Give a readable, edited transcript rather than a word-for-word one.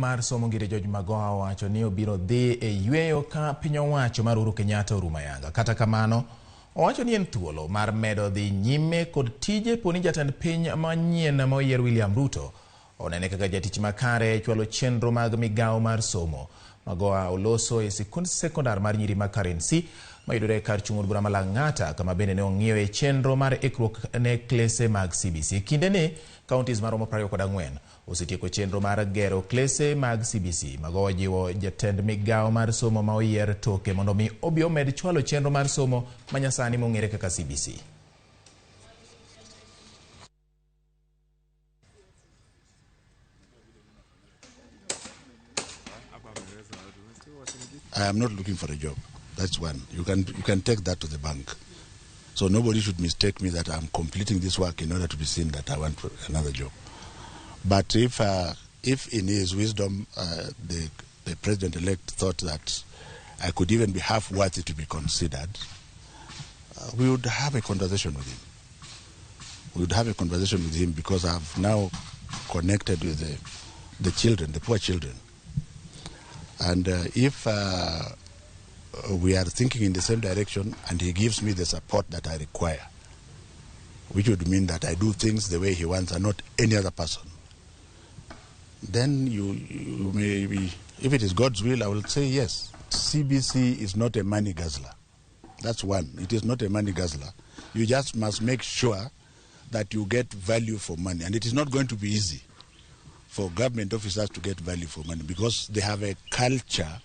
mar somo Ngire George Magoha owacho ni obiro dhi e yweyo ka piny owacho mar Uhuru Kenyatta orumo ayanga. Kata kamano, owacho ni en thuolo mar medo dhi nyime kod tije poni jatend piny manyien ma oyier William Ruto onene kaka jatich makare e chwalo chenro mag migawo mar somo. Magoha oloso e sikund sekondar mar nyiri ma Karen C mayudore kar chung' od bura ma Lang'ata kama bende ne ong'iyoe chenro mar ikruok ne klese mag CBC. Kindeni, counties maromo 24 osetieko chenro mar gero klese mag CBC. Magoha jiwo jatend migawo mar somo ma oyier toke mondo mi obi omed chwalo chenro mar somo manyasani mong'ere kaka CBC. I am not looking for a job. That's one. You can take that to the bank. So nobody should mistake me that I'm completing this work in order to be seen that I want another job. But if in his wisdom the president-elect thought that I could even be half worthy to be considered, we would have a conversation with him. We would have a conversation with him because I've now connected with the children, the poor children. And if we are thinking in the same direction and he gives me the support that I require, which would mean that I do things the way he wants and not any other person, then you may be, if it is God's will, I will say yes. CBC is not a money guzzler. That's one. It is not a money guzzler. You just must make sure that you get value for money. And it is not going to be easy for government officers to get value for money because they have a culture